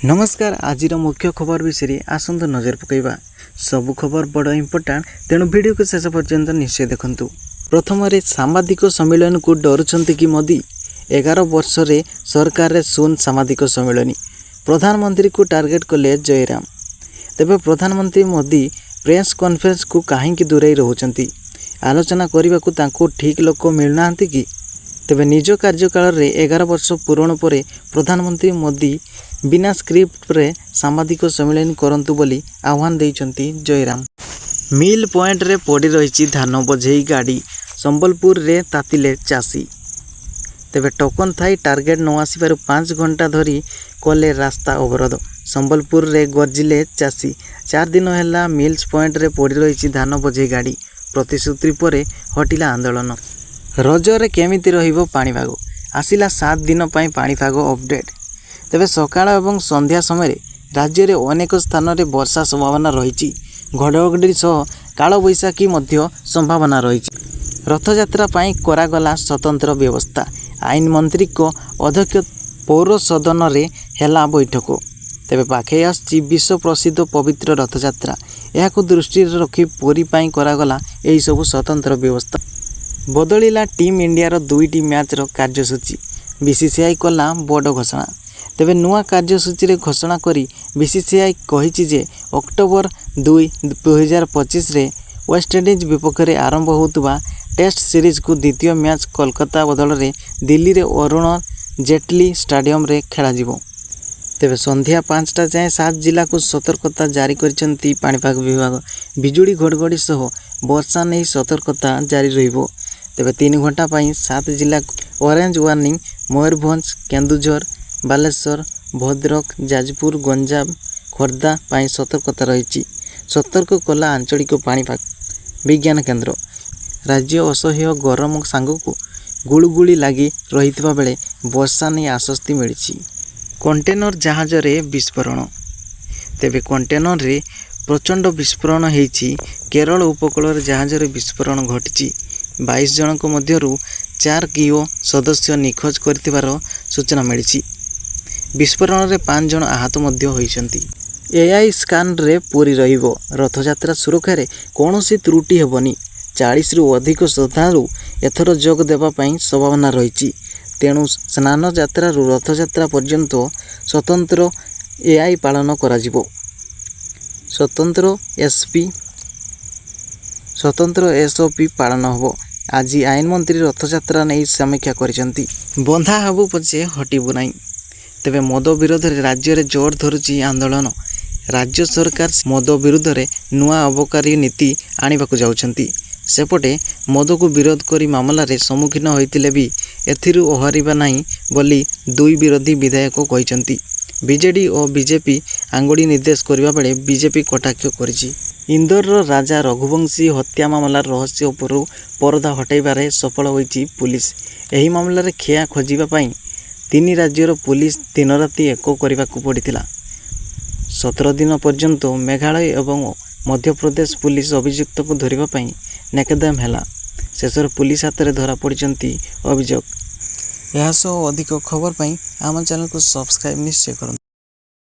ନମସ୍କାର, ଆଜିର ମୁଖ୍ୟ ଖବର ବିଷୟରେ ଆସନ୍ତୁ ନଜର ପକାଇବା। ସବୁ ଖବର ବଡ଼ ଇମ୍ପୋର୍ଟାଣ୍ଟ, ତେଣୁ ଭିଡ଼ିଓକୁ ଶେଷ ପର୍ଯ୍ୟନ୍ତ ନିଶ୍ଚୟ ଦେଖନ୍ତୁ। ପ୍ରଥମରେ, ସାମ୍ବାଦିକ ସମ୍ମିଳନୀକୁ ଡରୁଛନ୍ତି କି ମୋଦି? 11 ବର୍ଷରେ ସରକାରରେ ଶୂନ ସାମ୍ବାଦିକ ସମ୍ମିଳନୀ, ପ୍ରଧାନମନ୍ତ୍ରୀଙ୍କୁ ଟାର୍ଗେଟ କଲେ ଜୟରାମ। ତେବେ ପ୍ରଧାନମନ୍ତ୍ରୀ ମୋଦି ପ୍ରେସ୍ କନଫରେନ୍ସକୁ କାହିଁକି ଦୂରେଇ ରହୁଛନ୍ତି? ଆଲୋଚନା କରିବାକୁ ତାଙ୍କୁ ଠିକ୍ ଲୋକ ମିଳୁନାହାନ୍ତି କି? ତେବେ ନିଜ କାର୍ଯ୍ୟକାଳରେ 11 ବର୍ଷ ପୂରଣ ପରେ ପ୍ରଧାନମନ୍ତ୍ରୀ ମୋଦି ବିନା ସ୍କ୍ରିପ୍ଟରେ ସାମ୍ବାଦିକ ସମ୍ମିଳନୀ କରନ୍ତୁ ବୋଲି ଆହ୍ୱାନ ଦେଇଛନ୍ତି ଜୟରାମ। ମିଲ୍ ପଏଣ୍ଟରେ ପଡ଼ି ରହିଛି ଧାନ ବୋଝେଇ ଗାଡ଼ି, ସମ୍ବଲପୁରରେ ତାତିଲେ ଚାଷୀ। ତେବେ ଟୋକନ ଥାଇ ଟାର୍ଗେଟ ନ ଆସିବାରୁ 5 ଘଣ୍ଟା ଧରି କଲେ ରାସ୍ତା ଅବରୋଧ। ସମ୍ବଲପୁରରେ ଗର୍ଜିଲେ ଚାଷୀ। 4 ଦିନ ହେଲା ମିଲ୍ସ ପଏଣ୍ଟରେ ପଡ଼ି ରହିଛି ଧାନ ବୋଝେଇ ଗାଡ଼ି। ପ୍ରତିଶ୍ରୁତି ପରେ ହଟିଲା ଆନ୍ଦୋଳନ। ରଜରେ କେମିତି ରହିବ ପାଣିପାଗ? ଆସିଲା 7 ଦିନ ପାଇଁ ପାଣିପାଗ ଅପଡେଟ୍। ତେବେ ସକାଳ ଏବଂ ସନ୍ଧ୍ୟା ସମୟରେ ରାଜ୍ୟରେ ଅନେକ ସ୍ଥାନରେ ବର୍ଷା ସମ୍ଭାବନା ରହିଛି। ଘଡ଼ଘଡ଼ି ସହ କାଳବୈଶାଖୀ ମଧ୍ୟ ସମ୍ଭାବନା ରହିଛି। ରଥଯାତ୍ରା ପାଇଁ କରାଗଲା ସ୍ୱତନ୍ତ୍ର ବ୍ୟବସ୍ଥା। ଆଇନ ମନ୍ତ୍ରୀଙ୍କ ଅଧ୍ୟକ୍ଷତାରେ ପୌରସଦନରେ ହେଲା ବୈଠକ। ତେବେ ପାଖେଇ ଆସୁଛି ବିଶ୍ୱ ପ୍ରସିଦ୍ଧ ପବିତ୍ର ରଥଯାତ୍ରା। ଏହାକୁ ଦୃଷ୍ଟିରେ ରଖି ପୁରୀ ପାଇଁ କରାଗଲା ଏହିସବୁ ସ୍ୱତନ୍ତ୍ର ବ୍ୟବସ୍ଥା। ବଦଳିଲା ଟିମ୍ ଇଣ୍ଡିଆର ଦୁଇଟି ମ୍ୟାଚର କାର୍ଯ୍ୟସୂଚୀ, ବିସିସିଆଇ କଲା ବଡ଼ ଘୋଷଣା। ତେବେ ନୂଆ କାର୍ଯ୍ୟସୂଚୀରେ ଘୋଷଣା କରି ବିସିସିଆଇ କହିଛି ଯେ, ଅକ୍ଟୋବର 2, 2025ରେ ୱେଷ୍ଟଇଣ୍ଡିଜ ବିପକ୍ଷରେ ଆରମ୍ଭ ହେଉଥିବା ଟେଷ୍ଟ ସିରିଜକୁ ଦ୍ୱିତୀୟ ମ୍ୟାଚ୍ କୋଲକାତା ବଦଳରେ ଦିଲ୍ଲୀର ଅରୁଣ ଜେଟଲୀ ଷ୍ଟାଡିୟମରେ ଖେଳାଯିବ। ତେବେ ସନ୍ଧ୍ୟା 5ଟା ଯାଏଁ ସାତ ଜିଲ୍ଲାକୁ ସତର୍କତା ଜାରି କରିଛନ୍ତି ପାଣିପାଗ ବିଭାଗ। ବିଜୁଳି ଘଡ଼ଘଡ଼ି ସହ ବର୍ଷା ନେଇ ସତର୍କତା ଜାରି ରହିବ। ତେବେ 3 ଘଣ୍ଟା ପାଇଁ ସାତ ଜିଲ୍ଲାକୁ ଅରେଞ୍ଜ ୱାର୍ଣ୍ଣିଂ। ମୟୂରଭଞ୍ଜ, କେନ୍ଦୁଝର, ବାଲେଶ୍ୱର, ଭଦ୍ରକ, ଯାଜପୁର, ଗଞ୍ଜାମ, ଖୋର୍ଦ୍ଧା ପାଇଁ ସତର୍କତା ରହିଛି। ସତର୍କ କଲା ଆଞ୍ଚଳିକ ପାଣିପାଗ ବିଜ୍ଞାନ କେନ୍ଦ୍ର। ରାଜ୍ୟ ଅସହ୍ୟ ଗରମ ସାଙ୍ଗକୁ ଗୁଳୁଗୁଳି ଲାଗି ରହିଥିବା ବେଳେ ବର୍ଷା ନେଇ ଆଶ୍ୱସ୍ତି ମିଳିଛି। କଣ୍ଟେନର ଜାହାଜରେ ବିସ୍ଫୋରଣ। ତେବେ କଣ୍ଟେନରରେ ପ୍ରଚଣ୍ଡ ବିସ୍ଫୋରଣ ହୋଇଛି। କେରଳ ଉପକୂଳରେ ଜାହାଜରେ ବିସ୍ଫୋରଣ ଘଟିଛି। 22 ଜଣଙ୍କ ମଧ୍ୟରୁ ଚାରି କ୍ରିଉ ସଦସ୍ୟ ନିଖୋଜ କରିଥିବାର ସୂଚନା ମିଳିଛି। ବିସ୍ଫୋରଣରେ ପାଞ୍ଚ ଜଣ ଆହତ ମଧ୍ୟ ହୋଇଛନ୍ତି। ଏଆଇ ସ୍କାନରରେ ପୁରୀ ରହିବ। ରଥଯାତ୍ରା ସୁରକ୍ଷାରେ କୌଣସି ତ୍ରୁଟି ହେବନି। 40ରୁ ଅଧିକ ଶ୍ରଦ୍ଧାଳୁ ଏଥର ଯୋଗ ଦେବା ପାଇଁ ସମ୍ଭାବନା ରହିଛି। ତେଣୁ ସ୍ନାନ ଯାତ୍ରାରୁ ରଥଯାତ୍ରା ପର୍ଯ୍ୟନ୍ତ ସ୍ୱତନ୍ତ୍ର ଏଆଇ ପାଳନ କରାଯିବ। ସ୍ୱତନ୍ତ୍ର ଏସପି, ସ୍ୱତନ୍ତ୍ର ଏସଓପି ପାଳନ ହେବ। ଆଜି ଆଇନମନ୍ତ୍ରୀ ରଥଯାତ୍ରା ନେଇ ସମୀକ୍ଷା କରିଛନ୍ତି। ବନ୍ଧା ହେବୁ ପଛେ ହଟିବୁ ନାହିଁ। ତେବେ ମଦ ବିରୋଧରେ ରାଜ୍ୟରେ ଜୋର ଧରୁଛି ଆନ୍ଦୋଳନ। ରାଜ୍ୟ ସରକାର ମଦ ବିରୋଧରେ ନୂଆ ଅବକାରୀ ନୀତି ଆଣିବାକୁ ଯାଉଛନ୍ତି। ସେପଟେ ମଦକୁ ବିରୋଧ କରି ମାମଲାରେ ସମ୍ମୁଖୀନ ହୋଇଥିଲେ ବି ଏଥିରୁ ଓହରିବେ ନାହିଁ ବୋଲି ଦୁଇ ବିରୋଧୀ ବିଧାୟକ କହିଛନ୍ତି। ବିଜେଡି ଓ ବିଜେପି ଆଙ୍ଗୁଳି ନିର୍ଦ୍ଦେଶ କରିବା ବେଳେ ବିଜେପି କଟାକ୍ଷ କରିଛି। ଇନ୍ଦୋରର ରାଜା ରଘୁବଂଶୀ ହତ୍ୟା ମାମଲାର ରହସ୍ୟ ଉପରୁ ପରଦା ହଟାଇବାରେ ସଫଳ ହୋଇଛି ପୁଲିସ। ଏହି ମାମଲାରେ ଖେୟା ଖୋଜିବା ପାଇଁ ତିନି ରାଜ୍ୟର ପୁଲିସ ଦିନରାତି ଏକ କରିବାକୁ ପଡ଼ିଥିଲା। 17 ଦିନ ପର୍ଯ୍ୟନ୍ତ ମେଘାଳୟ ଏବଂ ମଧ୍ୟପ୍ରଦେଶ ପୁଲିସ ଅଭିଯୁକ୍ତଙ୍କୁ ଧରିବା ପାଇଁ ନାକେଦମ ହେଲା। ଶେଷରେ ପୁଲିସ ହାତରେ ଧରାପଡ଼ିଛନ୍ତି ଅଭିଯୁକ୍ତ। ଏହା ସହ ଅଧିକ ଖବର ପାଇଁ ଆମ ଚ୍ୟାନେଲକୁ ସବସ୍କ୍ରାଇବ୍ ନିଶ୍ଚୟ କରନ୍ତୁ।